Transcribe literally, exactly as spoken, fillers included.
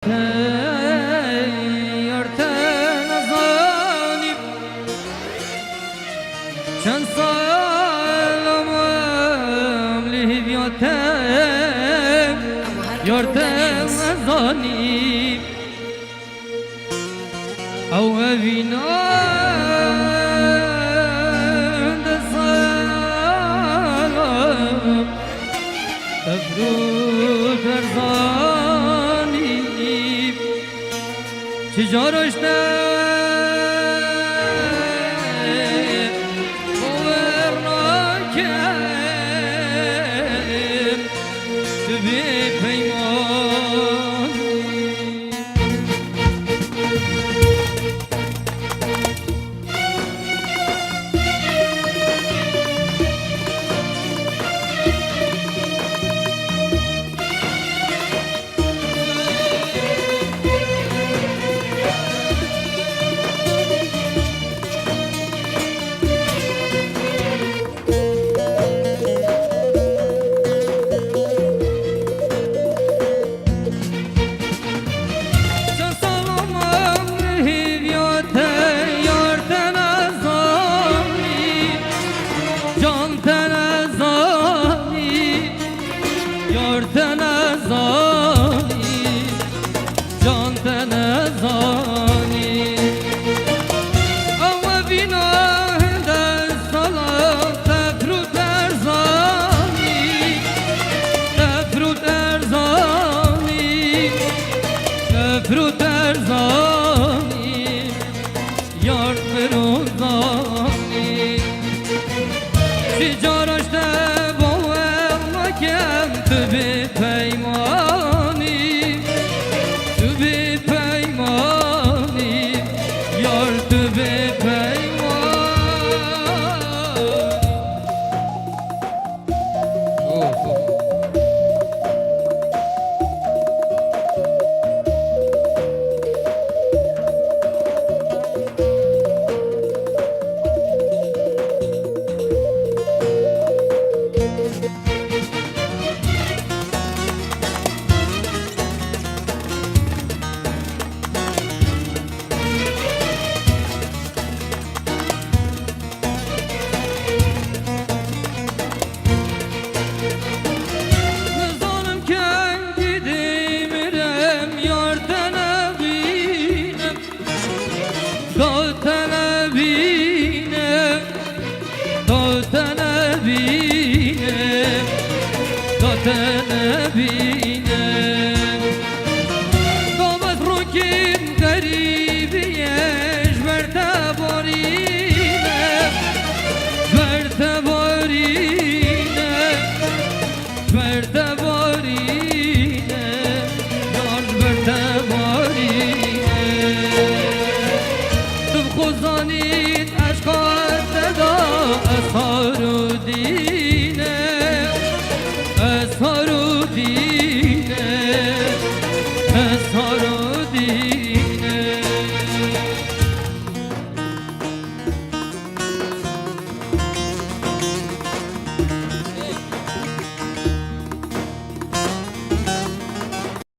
Te, yar te nezanî, çend sal em li hêviya te, yar te nezanî. Ew evîna de sala, Efrût Erzanî, çi cara ji te bawer nakim, tu bê peymanî. Çend sal em li hêviya te, yar te nezanî, can te nezanî, yar te nezanî, can te nezanî. Ew evîna hinde sala, Efrût Erzanî, Efrût Erzanî, Efrût Erzanî, yar Firoz Zanî. Ji cara ji te bawer nakem, tu bê peymanî, tu bê peymanî, yar tu bê peymanî. Nizanim kengî dimirim, yar te nebînim, da te nebînim, da te nebînim, da te nebînim. Damez rokîn derî